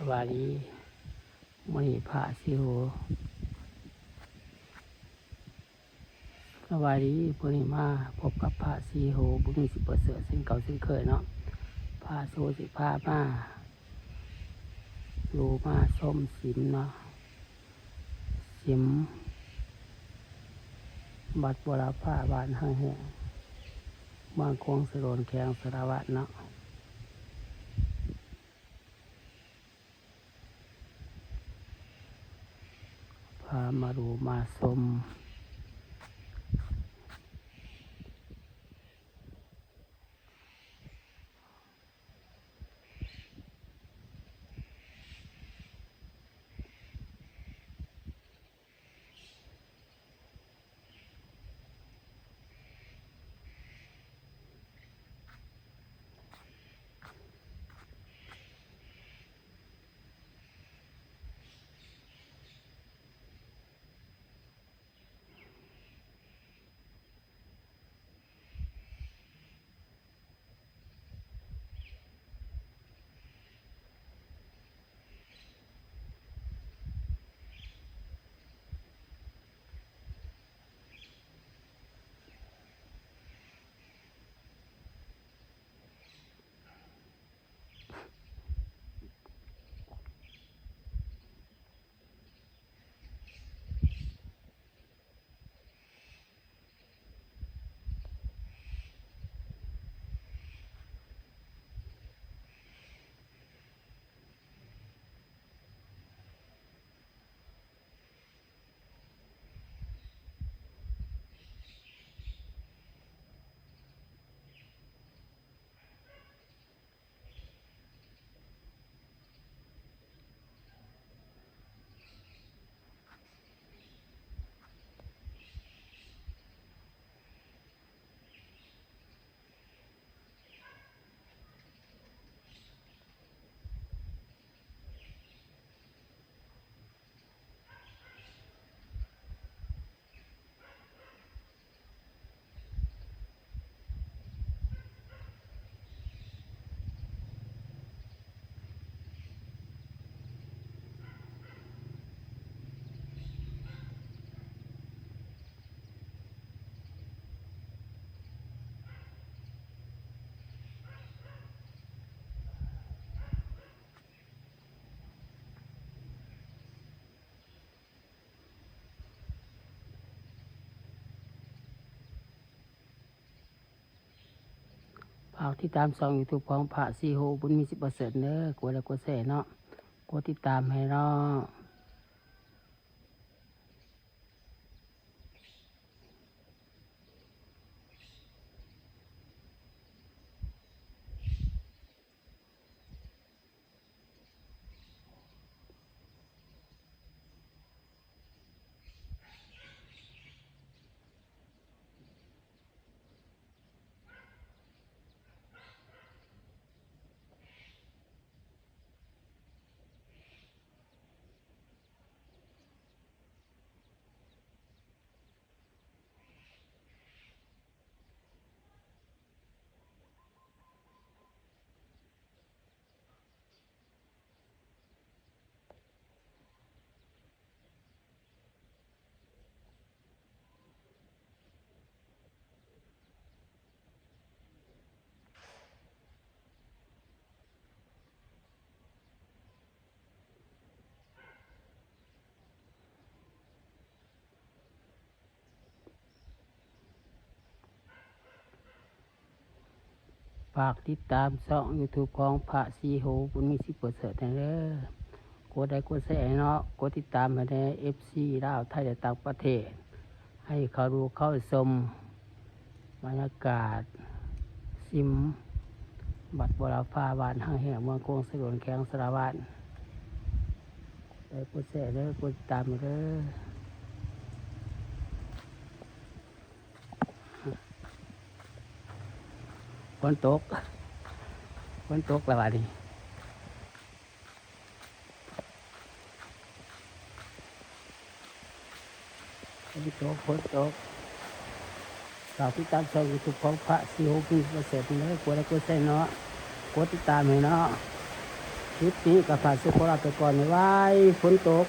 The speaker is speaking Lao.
ສະບາຍດີ ມື້ນີ້ພະສີໂຫ ສະບາຍດີ ມື້ນີ້ມາພົບກັບພະສີໂຫ ບຸນມີ ສິບປະເສີດ ເຊັ່ນເກົ່າເຊັ່ນເຄີຍເນາະ. ພະສີໂຫຊິພາມາ ດູມາຊົມສິມເນາະ ສິມວັດວໍລະພາ ບ້ານຮັງແຮງ ເມືອງຄົງສະໂດນ ແຂວງສາລະວັນເນາະ. ພາມາດູມາຊົມ. ຝາກຕິດຕາມຊ່ອງຢູທູບຂອງພະສີໂຫ ບຸນມີ ສິບປະເສີດ ເດີ ກົດໄລກົດແຊເນາະ ກົດຕິດຕາມໃຫ້ເນາະ. ຝາກຕິດຕາມຊ່ອງຢູທູບຂອງພະສີໂຫ ບຸນມີ ສິບປະເສີດ ແດ່ເດີ ກົດໄລກົດແຊໃຫ້ເນາະ ກົດຕິດຕາມໃຫ້ແດ່ ເອັຟຊີ ລາວ ໄທ ແລະ ຕ່າງປະເທດ ໃຫ້ເຂົ້າດູເຂົ້າຊົມບັນຍາກາດສິມ ວັດວໍລະພາ ບ້ານຮັງແຮງ ເມືອງຄົງສະໂດນ ແຂວງສາລະວັນ. ກົດໄລກົດແຊເດີ ກົດຕິດຕາມເດີ. ຝົນຕົກ ຝົນຕົກແລ້ວບາດນີ້ ຝົນຕົກ ຝົນຕົກ. ຝາກຕິດຕາມຊ່ອງຢູທູບຂອງພະສີໂຫ ບຸນມີ ສິບປະເສີດ ເດີ ກົດໄລກົດແຊເນາະ ກົດຕິດຕາມໃຫ້ເນາະ. ຄລິບນີ້ກໍຝາກເຊີໂຄລາດໄປກ່ອນ ບາຍບາຍ ຝົນຕົກ.